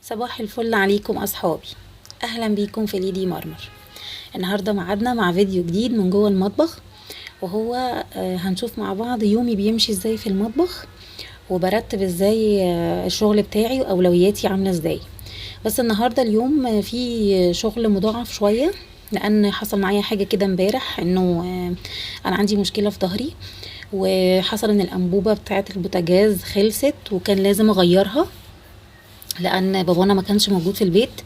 صباح الفل عليكم اصحابي، اهلا بيكم في ليدي مرمر. النهارده ميعادنا مع فيديو جديد من جوه المطبخ، وهو هنشوف مع بعض يومي بيمشي ازاي في المطبخ، وبرتب ازاي الشغل بتاعي واولوياتي عامله ازاي. بس النهارده اليوم في شغل مضاعف شوية، لان حصل معايا حاجة كده امبارح، انه انا عندي مشكلة في ظهري، وحصل ان الانبوبة بتاعه البوتاجاز خلصت وكان لازم اغيرها لان بابانا ما كانش موجود في البيت،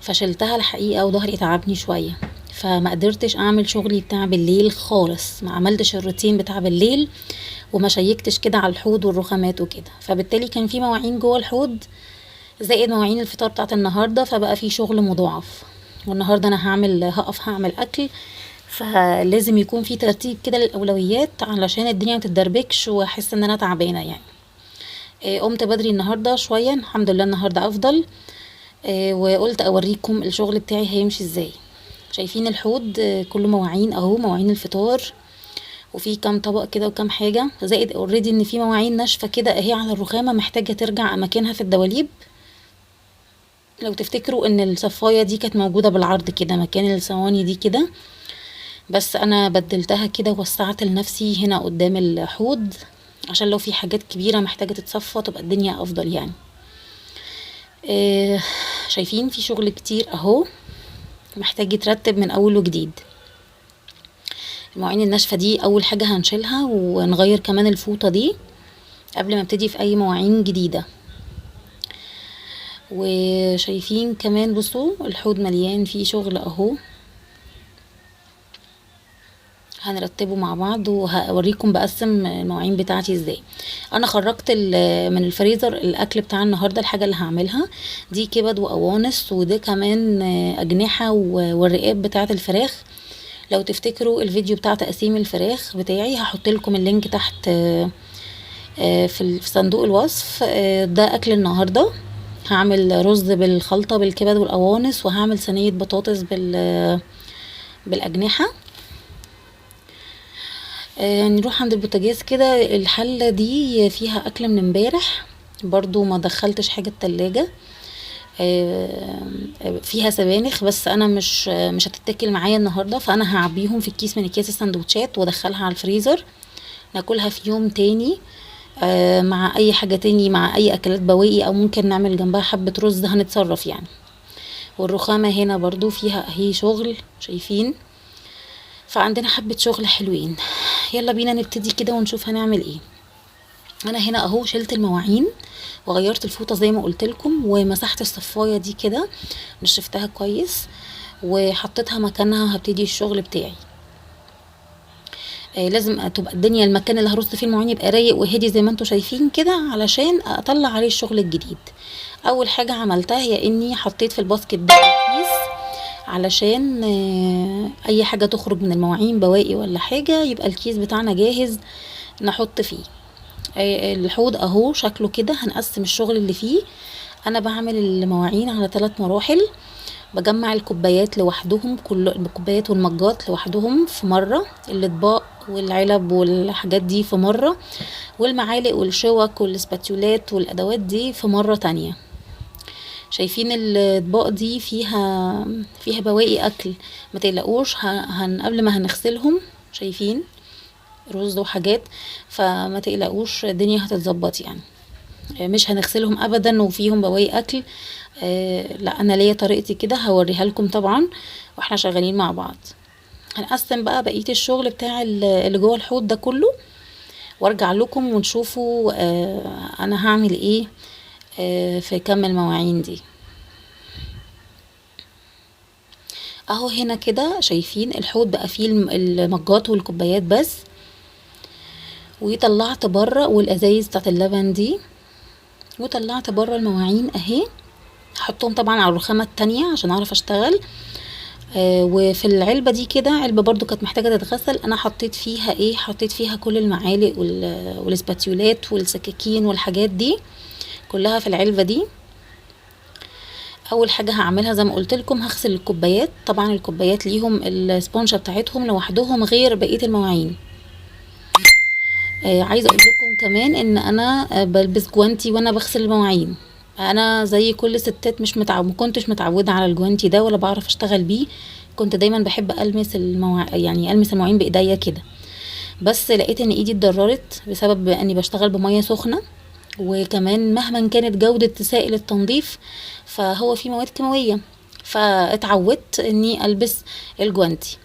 فشلتها الحقيقة وظهري تعبني شوية، فما قدرتش اعمل شغلي بتاع بالليل خالص، ما عملتش الروتين بتاع بالليل وما شيكتش كده على الحوض والرخامات وكده، فبالتالي كان في مواعين جوه الحوض زائد مواعين الفطار بتاعت النهارده، فبقى في شغل مضاعف. والنهارده انا هقف هعمل اكل، فلازم يكون في ترتيب كده للاولويات علشان الدنيا ما تتدربكش واحس ان انا تعبانة يعني. قمت بدري النهارده شوية، الحمد لله النهارده افضل، وقلت اوريكم الشغل بتاعي هيمشي ازاي. شايفين الحوض، كله مواعين اهو، مواعين الفطار، وفي كام طبق كده وكام حاجة، زائد already ان في مواعين ناشفة كده اهي على الرخامه محتاجه ترجع اماكنها في الدواليب. لو تفتكروا ان الصفايه دي كانت موجودة بالعرض كده مكان الصواني دي كده، بس انا بدلتها كده ووسعت لنفسي هنا قدام الحوض عشان لو في حاجات كبيرة محتاجه تتصفى تبقى الدنيا افضل يعني. شايفين في شغل كتير اهو محتاج يترتب من اول وجديد. المواعين الناشفه دي اول حاجة هنشيلها، ونغير كمان الفوطه دي قبل ما ابتدي في اي مواعين جديدة. وشايفين كمان بصوا الحوض مليان فيه شغل اهو، هنرتبه مع بعض وهوريكم بقسم المواعين بتاعتي ازاي. انا خرجت من الفريزر الاكل بتاع النهارده، الحاجة اللي هعملها دي كبد وقوانص، وده كمان اجنحة والرقاب بتاعه الفراخ. لو تفتكروا الفيديو بتاع تقسيم الفراخ بتاعي هحط لكم ال link تحت، في صندوق الوصف. ده اكل النهارده، هعمل رز بالخلطه بالكبد والقوانص، وهعمل صينية بطاطس بالاجنحه. نروح عند البوتاجاز كده. الحلة دي فيها اكل من امبارح برضو، ما دخلتش حاجة التلاجة، فيها سبانخ بس انا مش هتتاكل معايا النهارده، فانا هعبيهم في الكيس من اكياس السندوتشات وادخلها على الفريزر ناكلها في يوم تاني، مع اي حاجة تاني، مع اي اكلات بواقي، او ممكن نعمل جنبها حبه رز، هنتصرف يعني. والرخامه هنا برضو فيها اهي شغل، شايفين؟ فعندنا حبة شغل حلوين. يلا بينا نبتدي كده ونشوف هنعمل ايه. انا هنا اهو شلت المواعين وغيرت الفوطة زي ما قلت لكم، ومسحت الصفاية دي كده نشفتها كويس وحطيتها مكانها. هبتدي الشغل بتاعي. لازم تبقى الدنيا المكان اللي هرص فيه المواعين يبقى رايق وهادي زي ما انتم شايفين كده، علشان اطلع عليه الشغل الجديد. اول حاجة عملتها هي اني حطيت في ال basket ده كيس علشان اي حاجة تخرج من المواعين بواقي ولا حاجة يبقى الكيس بتاعنا جاهز نحط فيه. الحوض اهو شكله كده، هنقسم الشغل اللي فيه. انا بعمل المواعين على 3 مراحل، بجمع الكوبايات لوحدهم، كل الكوبايات والمجات لوحدهم في مرة، الاطباق والعلب والحاجات دي في مرة، والمعالق والشوك والسباتيولات والادوات دي في مرة تانية. شايفين الاطباق دي فيها بواقي اكل، ما تقلقوش، قبل ما هنغسلهم شايفين رز وحاجات، فما تقلقوش الدنيا هتتظبط يعني، مش هنغسلهم ابدا وفيهم بواقي اكل. لا انا ليا طريقتي كده هوريها لكم طبعا واحنا شغالين مع بعض. هنقسم بقى بقية الشغل بتاع اللي جوه الحوض ده كله، وارجع لكم ونشوفوا، انا هعمل ايه، في كم المواعين دي. اهو هنا كده شايفين الحوض بقى فيه المجات والكوبايات بس، وطلعت بره والازايز بتاعت اللبن دي، وطلعت بره المواعين اهي، هحطهم طبعا على الرخامه التانية عشان اعرف اشتغل. وفي العلبة دي كده، علبة برضو كانت محتاجه تتغسل، انا حطيت فيها ايه، حطيت فيها كل المعالق والسباتيولات والسكاكين والحاجات دي كلها في العلبة دي. اول حاجة هعملها زي ما قلت لكم هغسل الكوبايات، طبعا الكوبايات ليهم السبونجه بتاعتهم لوحدهم غير بقية المواعين. عايزه اقول لكم كمان ان انا بلبس جوانتي وانا بغسل المواعين، انا زي كل الستات مش متعو... ما كنتش متعوده على الجوانتي ده ولا بعرف اشتغل بيه، كنت دايما بحب المس يعني المس المواعين بايديا كده، بس لقيت ان ايدي اتضررت بسبب اني بشتغل بميه سخنة، وكمان مهما كانت جوده سائل التنظيف فهو فيه مواد كيماوية، فاتعودت اني البس الجوانتي.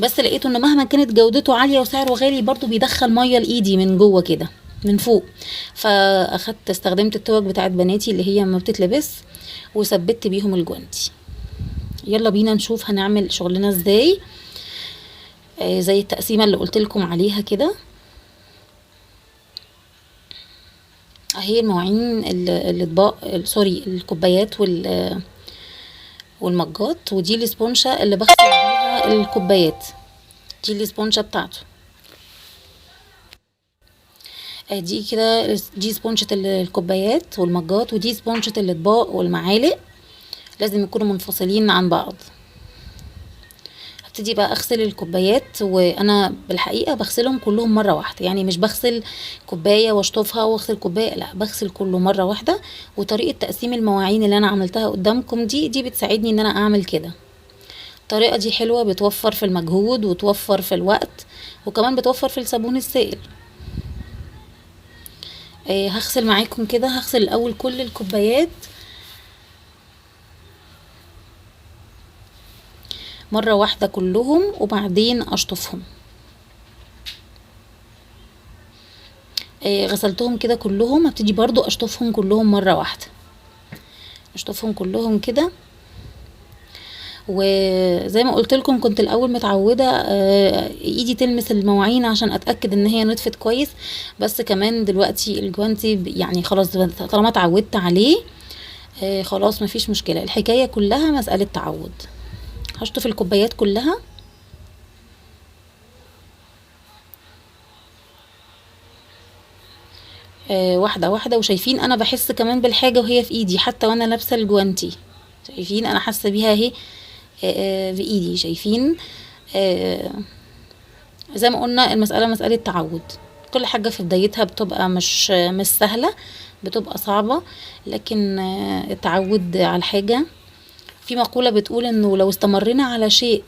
بس لقيته ان مهما كانت جودته عالية وسعره غالي برضو بيدخل مية لايدي من جوه كده من فوق، فاخدت استخدمت التوك بتاعت بناتي اللي هي ما بتتلبس وثبت بيهم الجوانتي. يلا بينا نشوف هنعمل شغلنا ازاي. زي التقسيمه اللي قلت لكم عليها كده اهي المواعين، الاطباق، sorry الكوبايات والمجات، ودي الاسبونجه اللي بغسل بيها الكوبايات، دي الاسبونجه بتاعته. دي كده دي اسبونجه الكوبايات والمجات، ودي اسبونجه الاطباق والمعالق، لازم يكونوا منفصلين عن بعض. هبتدي بقى اغسل الكوبايات، وانا بالحقيقة بغسلهم كلهم مرة واحدة، يعني مش بغسل كوباية واشطفها واغسل كوباية، لا بغسل كله مرة واحدة. وطريقه تقسيم المواعين اللي انا عملتها قدامكم دي بتساعدني ان انا اعمل كده. الطريقة دي حلوة، بتوفر في المجهود وتوفر في الوقت، وكمان بتوفر في الصابون السائل. هغسل معاكم كده، هغسل الاول كل الكوبايات مرة واحدة كلهم، وبعدين اشطفهم. غسلتهم كده كلهم، هبتدي برضو اشطفهم كلهم مرة واحدة، اشطفهم كلهم كده. وزي ما قلت لكم كنت الاول متعوده ايدي تلمس المواعين عشان اتاكد ان هي نطفت كويس، بس كمان دلوقتي الجوانتي يعني خلاص طالما اتعودت عليه خلاص مفيش مشكلة. الحكاية كلها مسالة تعود. هشطف الكوبايات كلها. واحدة واحدة. وشايفين انا بحس كمان بالحاجة وهي في ايدي حتى وانا لابسه الجوانتي، شايفين انا حاسه بيها اهي بايدي، شايفين. زي ما قلنا المسألة مسألة تعود، كل حاجة في بدايتها بتبقى مش سهلة، بتبقى صعبة، لكن التعود على الحاجة. في مقولة بتقول انه لو استمرينا على شيء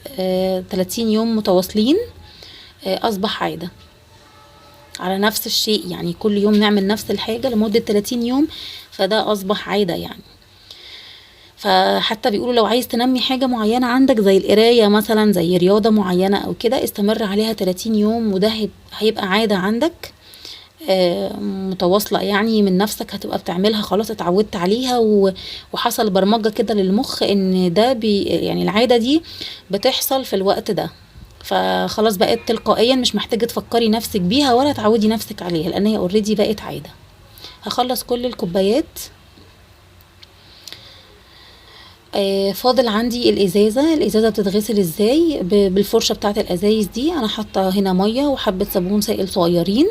30 يوم متواصلين اصبح عادة على نفس الشيء، يعني كل يوم نعمل نفس الحاجة لمدة 30 يوم فده اصبح عادة يعني. فحتى بيقولوا لو عايز تنمي حاجة معينة عندك زي القراية مثلا، زي رياضة معينة او كده، استمر عليها 30 يوم وده هيبقى عادة عندك متواصلة يعني من نفسك، هتبقى بتعملها خلاص اتعودت عليها، وحصل برمجة كده للمخ ان ده يعني العادة دي بتحصل في الوقت ده، فخلاص بقت تلقائيا، مش محتاجة تفكري نفسك بيها ولا تعودي نفسك عليها لان هي already بقت عادة. هخلص كل الكوبايات. فاضل عندي الازازه. الازازه بتتغسل ازاي؟ بالفرشه بتاعه الازايز دي. انا حاطه هنا مية وحبه صابون سائل صغيرين،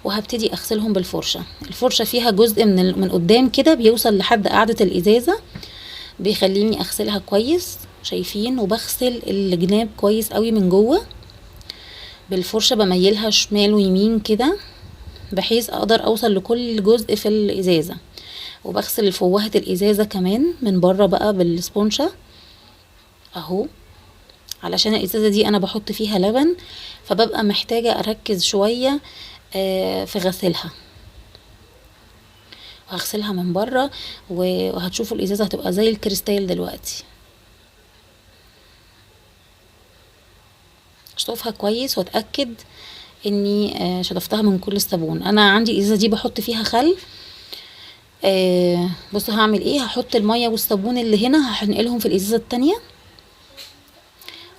وهبتدي اغسلهم بالفرشه. الفرشة فيها جزء من قدام كده بيوصل لحد قاعدة الازازه، بيخليني اغسلها كويس، شايفين. وبغسل الجناب كويس قوي من جوه بالفرشه، بميلها شمال ويمين كده بحيث اقدر اوصل لكل جزء في الازازه. وبغسل فوهة الازازة كمان من بره بقى بالسبونشة اهو، علشان الازازة دي انا بحط فيها لبن، فببقى محتاجة اركز شوية في غسلها. وهغسلها من بره وهتشوفوا الازازة هتبقى زي الكريستال دلوقتي. اشطفها كويس واتأكد اني شطفتها من كل الصابون. انا عندي الازازة دي بحط فيها خل. بصوا هعمل ايه، هحط المية والصابون اللي هنا هنقلهم في الازازه التانية،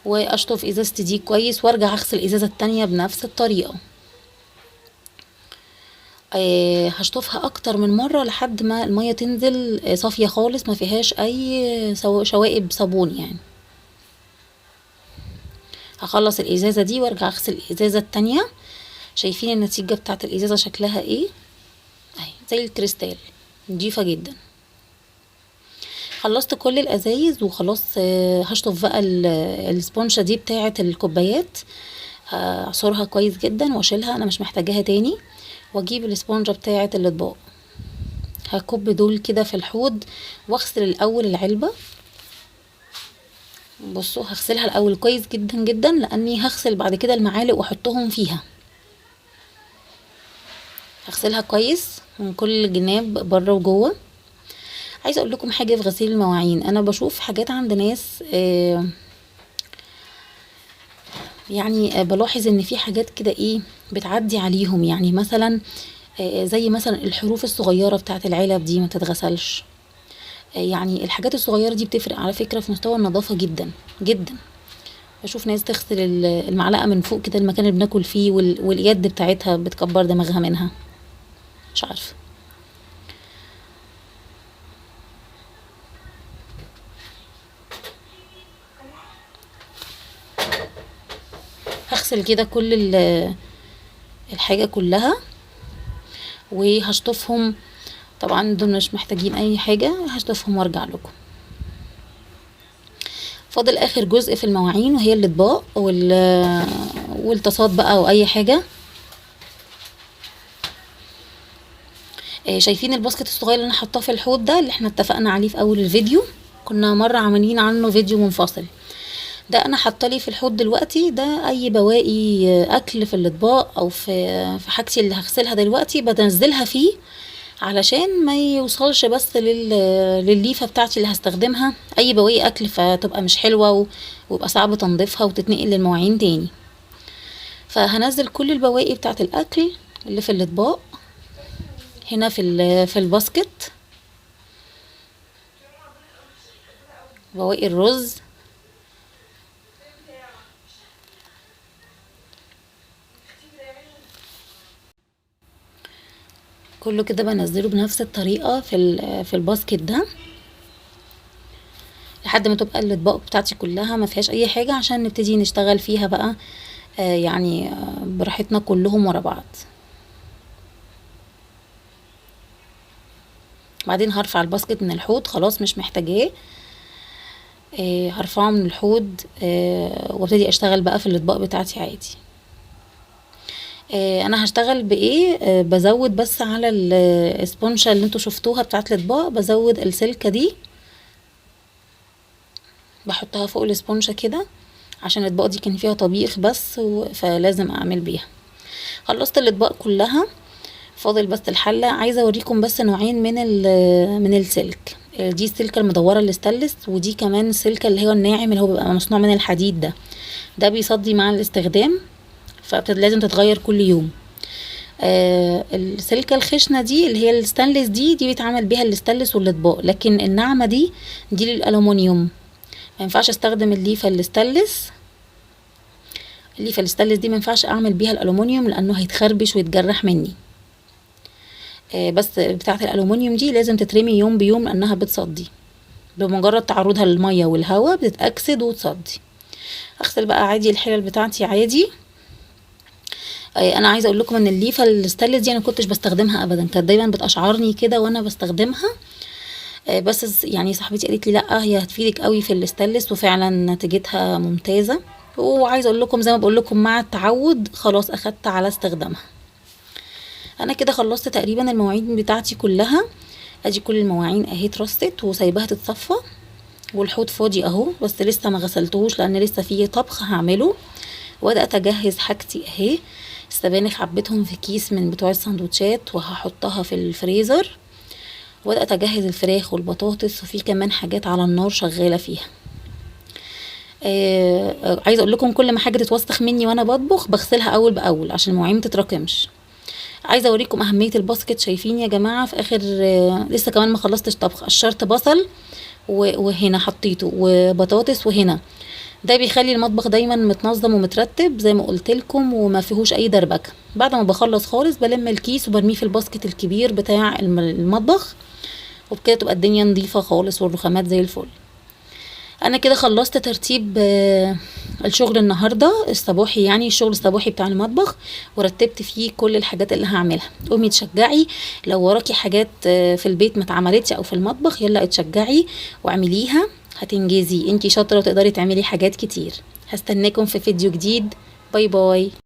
واشطف ازازتي دي كويس، وارجع اغسل الازازه التانية بنفس الطريقة. هشطفها اكتر من مرة لحد ما المية تنزل صافية خالص، ما فيهاش اي شوائب صابون يعني. هخلص الازازه دي وارجع اغسل الازازه التانية. شايفين النتيجة بتاعت الازازه شكلها ايه؟ اهي زي الكريستال، نضيفة جدا. خلصت كل الازايز وخلاص. هشطف بقى السبونشة دي بتاعة الكوبايات، اعصرها كويس جدا واشيلها، انا مش محتاجاها تاني. واجيب السبونجة بتاعة الاطباق. هكب دول كده في الحوض واغسل الاول العلبة. بصوا هغسلها الاول كويس جدا جدا، لاني هغسل بعد كده المعالق واحطهم فيها. هغسلها كويس من كل جناب بره وجوه. عايزه اقول لكم حاجة في غسيل المواعين، انا بشوف حاجات عند ناس يعني بلاحظ ان في حاجات كده ايه بتعدي عليهم، يعني مثلا زي مثلا الحروف الصغيرة بتاعت العلب دي ما تتغسلش. يعني الحاجات الصغيرة دي بتفرق على فكرة في مستوى النظافة جدا جدا. بشوف ناس تغسل المعلقة من فوق كده المكان اللي بناكل فيه، واليد بتاعتها بتكبر دماغها منها، مش عارفه. هغسل كده كل الحاجة كلها وهشطفهم، طبعا دول مش محتاجين اي حاجة، هشطفهم وارجع لكم. فاضل اخر جزء في المواعين وهي الاطباق والطاسات بقى واي حاجة. شايفين ال basket الصغير اللي انا حطاه في الحوض ده اللي احنا اتفقنا عليه في اول الفيديو، كنا مرة عاملين عنه فيديو منفصل. ده انا حاطه لي في الحوض دلوقتي، ده اي بواقي اكل في الاطباق او في حاجتي اللي هغسلها دلوقتي بنزلها فيه، علشان ما يوصلش بس للليفه بتاعتي اللي هستخدمها اي بواقي اكل، فتبقى مش حلوة ويبقى صعب تنظيفها وتتنقل للمواعين تاني. فهنزل كل البواقي بتاعت الاكل اللي في الاطباق هنا في ال basket، بواقي الرز، كله كده بنزله بنفس الطريقة في ال basket ده لحد ما تبقى الاطباق بتاعتي كلها ما فيهاش اي حاجة، عشان نبتدي نشتغل فيها بقى يعني براحتنا كلهم ورا بعض. بعدين هرفع ال basket من الحوض، خلاص مش محتاجاه، هرفعه من الحوض وابتدي اشتغل بقى في الاطباق بتاعتي عادي. انا هشتغل بايه؟ بزود بس على الاسبونجة اللي انتوا شفتوها بتاعت الاطباق، بزود السلكة دي بحطها فوق الاسبونجة كده، عشان الاطباق دي كان فيها طبيخ بس فلازم اعمل بيها. خلصت الاطباق كلها، فاضل بس الحلة. عايزة اوريكم بس نوعين من السلك، دي السلكة المدورة اللي استانلس، ودي كمان السلكة اللي هو الناعم اللي هو بيبقى مصنوع من الحديد ده، ده بيصدي مع الاستخدام فلازم تتغير كل يوم. السلكة الخشنة دي اللي هي الستانلس دي بيتعمل بيها الستانلس والاطباق، لكن الناعمة دي للألومنيوم، ما ينفعش استخدم الليفة الستانلس. الليفة الستانلس دي ما ينفعش اعمل بيها الألومنيوم لانه هيتخربش ويتجرح مني. بس بتاعة الألومنيوم دي لازم تترمي يوم بيوم لانها بتصدي، بمجرد تعرضها للمية والهواء بتتأكسد وتصدي. اغسل بقى عادي الحلل بتاعتي عادي. انا عايزه اقول لكم ان الليفه الستانلس دي انا كنتش بستخدمها ابدا، كانت دايما بتقشعرني كده وانا بستخدمها، بس يعني صاحبتي قالت لي لا هي هتفيدك قوي في الستانلس، وفعلا نتيجتها ممتازة. وعايزه اقول لكم زي ما بقول لكم مع التعود خلاص اخدت على استخدامها. انا كده خلصت تقريبا المواعين بتاعتي كلها، ادي كل المواعين اهي اترصت وسايباها تتصفى، والحوض فاضي اهو بس لسه ما غسلتهوش لان لسه فيه طبخ هعمله. وبدات اجهز حاجتي اهي، السبانخ عبيتهم في كيس من بتوع السندوتشات وهحطها في الفريزر. وبدات اجهز الفراخ والبطاطس، وفي كمان حاجات على النار شغالة فيها. عايزه اقول لكم كل ما حاجة تتوسخ مني وانا بطبخ بغسلها اول باول عشان المواعين ما تتراكمش. عايزه اوريكم اهمية ال basket. شايفين يا جماعة في اخر لسه كمان ما خلصتش طبخ، قشرت بصل وهنا حطيته وبطاطس وهنا، ده بيخلي المطبخ دايما متنظم ومترتب زي ما قلت لكم وما فيهوش اي دربكه. بعد ما بخلص خالص بلم الكيس وبرميه في ال basket الكبير بتاع المطبخ، وبكده تبقى الدنيا نظيفة خالص والرخامات زي الفل. انا كده خلصت ترتيب الشغل النهارده الصباحي، يعني الشغل الصباحي بتاع المطبخ، ورتبت فيه كل الحاجات اللي هعملها. قومي تشجعي لو وراكي حاجات في البيت ما اتعملتش او في المطبخ، يلا اتشجعي واعمليها، هتنجزي، انتي شاطرة وتقدري تعملي حاجات كتير. هستناكم في فيديو جديد. bye bye.